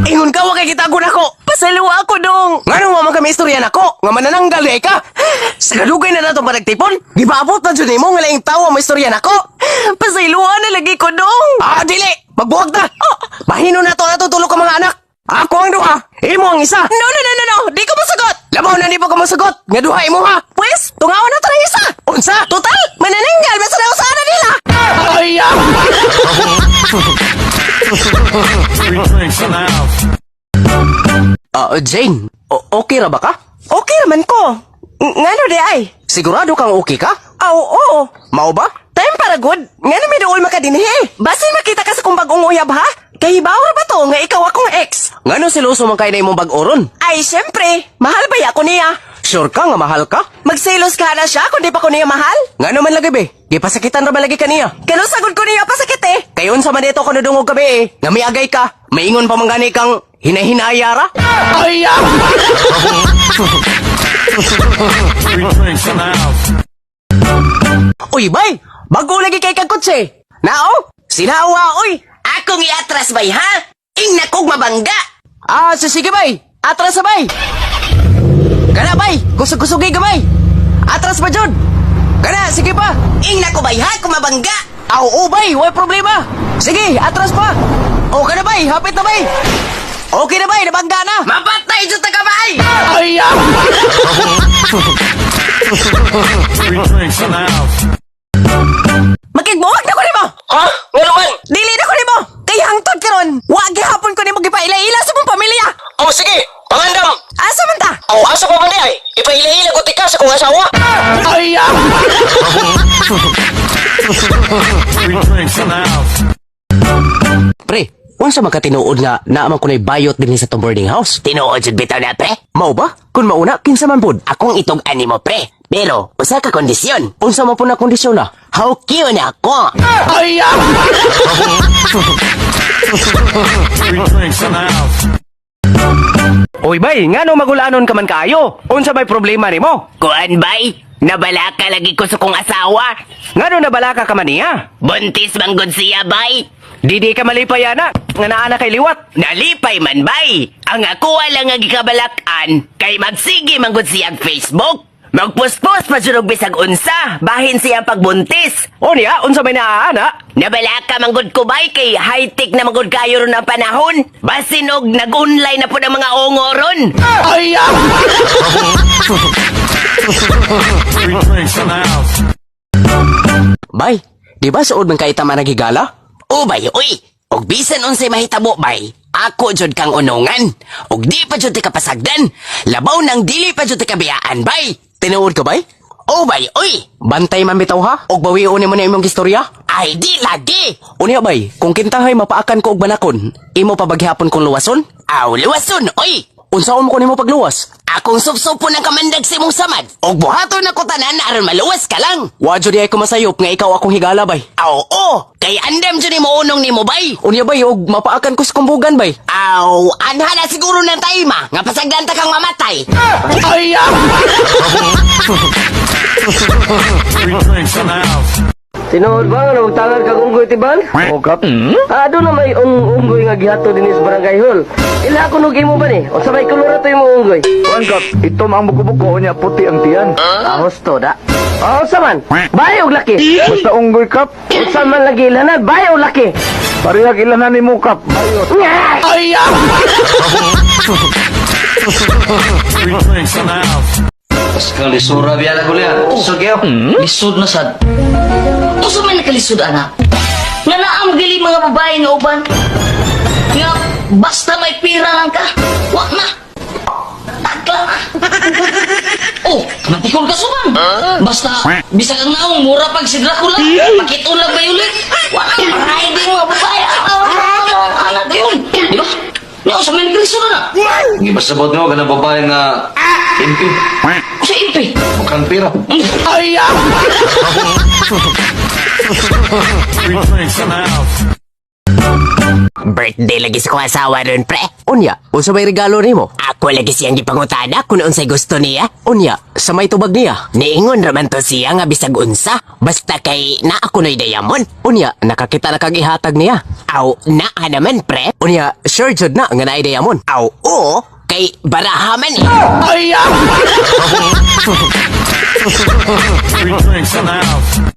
Ingon ka, wa kay gitago nako. Pasayloa ako, dong. Ngano wa man kami istorya nako nga manananggal di ka? Sa kadugay na natong panagtipon, gipaabot na jud nimo nga laing tawo ang istorya nako. Pasayloa na lagi ko, dong. Ah, dili! Magbuwag ta! Bahino na to ato tulo ka mga anak. Ako ang duha, imo ang isa. No, no, no, no, no. Di ko masagot. Labaw na di pa ka masagot, nga duha imo ha. Pwes, tungaon na to ng isa. Unsa? Total, manananggal basta na usana nila. Ay, ah! Free drinks in the house. Ah, Jane, okay ra ba ka? Okay raman ko. Ngano di ay? Sigurado kang okay ka? Aw, oo. Mao ba? Time para good. Ngano may duol makadinhi? Basin makita ka sa kong bagong uyab ha? Kay hibaw ra ba to nga ikaw akong ex? Ngano siloso man kay na imong bag-oron? Ay, syempre. Mahal ba ya ako niya? Sure ka nga mahal ka? Magselos ka na siya kung di pa ko niya mahal? Ngano man lagi be? Gipasakitan ra ba lagi kaniya? Kano sagod ko niya pasakit eh. Kay unsa man dito kuno dungog gabi eh. Nga miagay ka, maingon pa man gani kang hinahinaya ra. Ay, ah! Free drinks in the house. Uy, bay! Bago lagi kay kag kotse. Nao? Sinawa, oy! Akong iatras bay ha? Ingna kog mabangga. Ah, sige bay! Atras sa bay! Kana bay! Kusog-kusogi ka bay! Atras pa jud! Kana, sige pa! Ingna ko bay ha kung mabangga. Aw, oo bay, way problema! Sige, atras pa! O kana bay, hapit na bay! Okay na bay, nabangga na! Mapatay jud ta ka bay. Ay, ah! Free drinks in the house. Makigbuwag na ko nimo. Ha? Ngano man? Dili na ko nimo. Kay hangtod karon, wa gihapon ko nimo gipaila-ila sa mong pamilya. Oh, sige! Pangandam! Asa man ta? Aw, asa pa man di ay? Ipaila-ila ko tika sa kong asawa! Ay, ah! Free drinks in the house. Pre, unsa man ka tinuod nga naa man kunay bayot dinhi sa tong boarding house? Tinuod jud bitaw na pre. Mao ba? Kun mauna, kinsa man pud? Akong itog-an nimo pre. Pero usa ka kondisyon. Unsa man pud na kondisyon na? How cute na ako. Ay, ah! Free drinks in the house. Uy bay, ngano magulanon ka man kaayo? Unsa may problema nimo? Kuan bay? Nabalaka lagi ko sa kong asawa. Ngano nabalaka ka man niya? Buntis man gud siya bay. Didi ka malipay ana, nga naa na kay liwat. Nalipay man bay. Ang ako lang nga gikabalakan kay magsige man gud siyang Facebook. Magpuspos pa jud og bisag unsa, bahin siyang pagbuntis. O niya, unsa may naa ana? Nabalaka man gud ko bay kay high-tech na man gud kayo ron ang panahon. Basin og nag-online na pud ang mga ongo ron. Ay, ah! Free drinks in the house. Bay, di ba suod man kay tama naghigala? O bay, oy, og bisan unsay mahitabo bay, ako jud kang unungan. Og di pa jud ti kapasagdan. Labaw nang dili pa jud ti kabiyaan bay. Tinuod ka bay? O bay, oy, Bantay man bitaw ha? Og bawion nimo na imong istorya? ay di lagi. Unya bay, kung kintahay mapaakan ko og banakon, imo pa baghapon kong luwason? Aw, luwason, oy. Unsaon mo ko nimo pagluwas? Akong supsupo ng kamandag sa imong samad. Og buhaton ako tanan aron maluwas ka lang. Wa jud ay ko masayop nga ikaw akong higala bay. Aw, o, kay andam jud mo unong nimo bay. Unya bay, og mapaakan ko sa kumbugan bay. Aw, anha na siguro ng taima nga pasagdan ta kang mamatay. Ay, ah! Free drinks in the house. Tinuod ba nga nagtangan kag unggoy tiban? O kap, Ah, doon na may unggoy nga gihato dinhi sa barangay hall. Ila ko nog imo ba ni? Unsa may kolor ato imo unggoy? kuan kap, itom ang buko-buko niya puti ang tiyan. Ah, husto da. Ah, unsa man? Bayo og laki. Basta unggoy kap, Unsa man lagi ilanan, bayo og laki. parehag ilanan nimo kap. Bayot. Ay, ah! Free drinks in the house. Kang lisura biya na kuliah. Lisod kayo? Lisod na sad. Usa man nakalisod ana. Nga naa mo gili mga babae nga uban. Nga basta may pira lang ka. Wa na. Takla na. Oh, matikol ka suman. Basta bisag ang naong mura pag si Dracula. Pakit-on lang violet. Wa na maray di mga babae. Ah, anak yun. Di ba? Nga usa man nakalisod ana. Gipasabot mo kanang babae nga MP. Usa impi. Mukhang pira. Ay, ah! Free drinks in the house. Birthday lagi sa kong asawa ron, pre. Unya, unsa may regalo nimo? Ako lagi siyang gipangutana kung unsay gusto niya. Unya, sa may tubag niya. Niingon raman to siya nga bisag unsa. Basta kay naa ko no'y diamond. Unya, nakakita na kag ihatag niya. Aw, naa naman, pre. Unya, sure jud na nga naay diamond. Aw, oo, kay baraha man eh. Free drinks in the house.